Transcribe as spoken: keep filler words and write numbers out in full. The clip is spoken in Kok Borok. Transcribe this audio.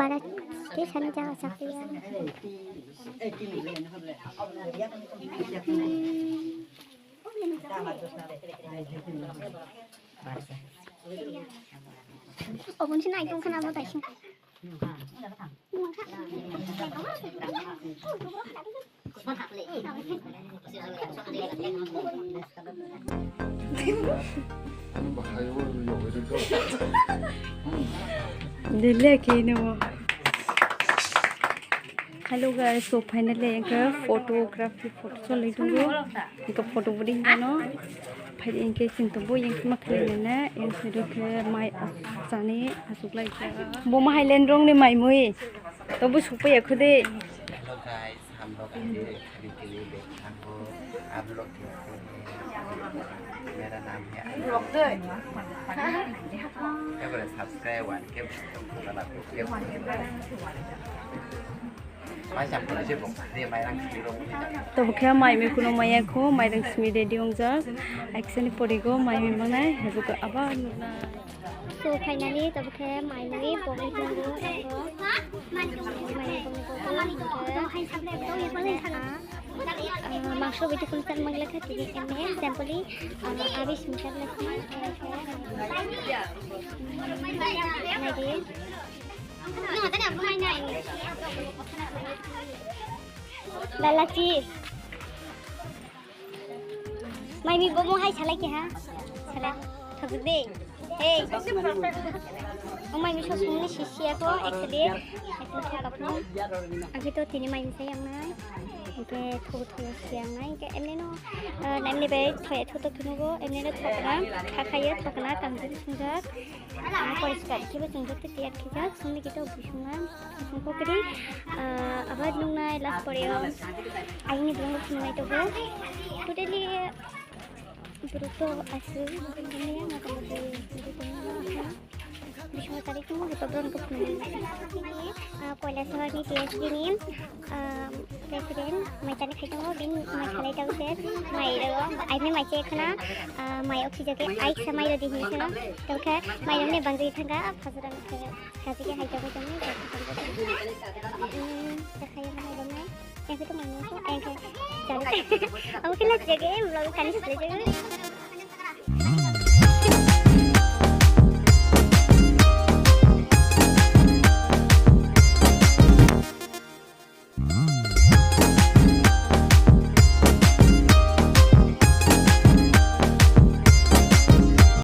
Barat station jaga sakya. Obonsi nai tong khana bo taising. Dile kino. Hello guys, so finally engke photography photo cholai tongo. Engke photo budi hingkano. Phai engke chwng tongbo engke ma khlai nana. Engke do khe mai asani asuk lai kha. Bo ma hai len rong ni mai mui. Tobo sukpaiya kho de. Hello guys, हम लोग अभी अभी के लिए बैठा हो। आप लोग कैसे हैं? मेरा नाम है Ayush. Khe bwrwi subscribe wan khe bwrwi tong khe bana khe. Mai sam khe se bok de mai rang siro. Tobo khe mai mui kuno maya kho, mai rang simi ready wngjak. Aksani porigo mai mui manai, hebo khe aba nuknai. So finally tobo khe mai mui pogwi tongo eko. Mai mui pogwi tongo eko. Ah, mangso bidi kunu chan mangle kha tini ene simply, ah, abi simi chan le simi. Naidi. Lalachi. Mai mi bomo hai salai ke ha. Sala. Thok de. Hey. O mai mi so sumni sisi ako ekde. Ekde thok apno. Agi to tini mai mi sayang nai. Ke thok thok sayang nai. Ke emne no. Namni bai thoya thok thok thunu go. Emne no thok na. Kha kha ye thok na. Tang thok thok. Poriskar khe bo chwng joto tiyar khe jak, songni khe to busung na, busung kokri, ah, abar nung nai last pore o ayini bwrwng rok phunuk nai tongo. Totally borok to aswk, motamuti bising tarik tongo, hwnkhe borok rok phunuk nai. Ah, Koilasahar ni T S D ni, ah, President, mai chani khai tongo, bini mai khalai tongo se, mai rw, aini mai che khna, ah, mai oxygen ke ai kisa mai rw di hinwi khna, tongkha mai rw ne bangwi thangkha, ah, phajra ni khe, kaji ke hai tongo tongo, kaji tongo tongo. Hmm, ta khai mai rw nai, yang khe to mai nai, yang khe, jani. Abo khe la jage, vlog kani khalai jage.